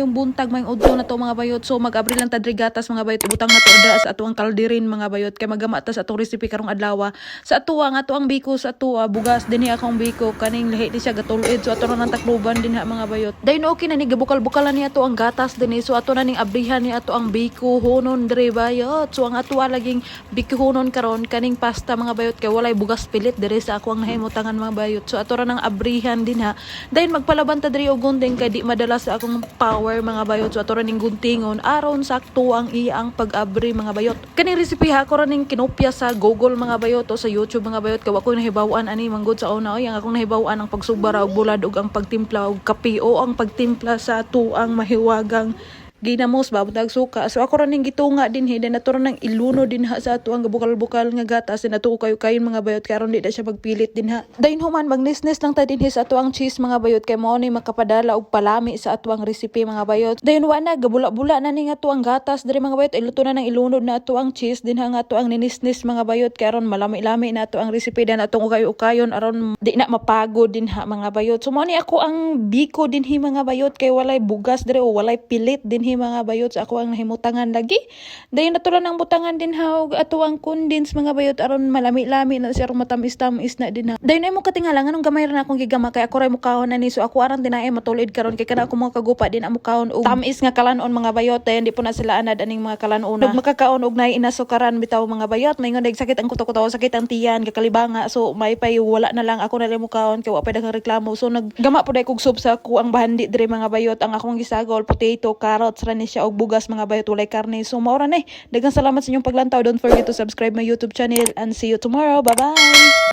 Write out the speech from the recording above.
Maayong buntag, maayong udto na to, mga bayot. So mag-abri lang ta diri gatas, mga bayot, ibutang na to dira sa ato ang kalderin, mga bayot, kay magama ta sa atong recipe karong adlaw. Sa atuwa nga ato ang biko, sa atuwa bugas dinhi akong biko kaning lahi di siya gatulid, so ato na nang takluban dinha, mga bayot. Dayon okay na ni, gabukal-bukalan ni ato ang gatas dinhi, so ato na ning abrihan ni ato ang biko hunon diri, bayot. So ang atuwa laging biko hunon karon kaning pasta, mga bayot, kay walay bugas pilit diri sa ako ang nahimutangan, mga bayot. So ato ra nang abrihan dinha. Dayon magpalaban ta diri og gunting kay di madala sa akong power, mga bayot. So ato ra ning guntingon aron sakto ang iyang pag-abri, mga bayot. Kaning recipe ha, ako ra ning kinopya sa Google, mga bayot, o sa YouTube, mga bayot, kay wa ko nahibaw-an ani manggod sa una. Oy, ang akong nahibaw-an ang pagsugba ra og bulad ug ang pagtimpla og kape o ang pagtimpla sa tuang mahiwagang ginamos ba butag suka. So ako ra ning gitunga dinhi, then ato ra nang iluno dinha sa ato ang gabukal-bukal nga gatas, then ato ko kayo kayon, mga bayot, karon di na siya magpilit dinha. Dayon human, magnisnis lang ta dinhi sa ato ang cheese, mga bayot, kay mao ni makapadala og palami sa ato ang recipe, mga bayot. Dayon wa na gabula-bula na ning ato ang gatas diri, mga bayot, iluto na nang ilunod na ato ang cheese dinha nga ato ang ninisnis, mga bayot, kay aron malami-lami na ato ang recipe, dan atong ukay-ukayon aron di na mapagod dinha, mga bayot. So mao ni ako ang biko dinhi, mga bayot, kay walay bugas diri o walay pilit dinhi, mga bayot, sa ako ang nahimutangan lagi. Dayon ato lang ang butangan dinha og ato ang condense, mga bayot, aron malami-lami na siya, aron matamis-tamis na dinha. Dayon ay mo katingala nganong gamay ra na akong gigama kay ako ray mukaon na ni, so ako arang tinay matulid karon kay kana ako mga kagupa din ang mukaon og tamis nga kalanon, mga bayot. Dayon di po na sila anad aning mga kalanona. Ug makakaon og naay inasukaran bitaw, mga bayot, maingon dag sakit ang kuto-kuto, sakit ang tiyan, gakalibanga, so may pay wala na lang, ako na lang mukaon kay wa pa daghang reklamo. So naggama po dai kog soup sa ako ang bahandi diri, mga bayot. Ang akong gisagol, potato, carrots ra ni siya og bugas, mga bayot, walay karne. So mao ra ni. Daghang salamat sa inyong paglantaw. Don't forget to subscribe my YouTube channel and see you tomorrow. Bye bye.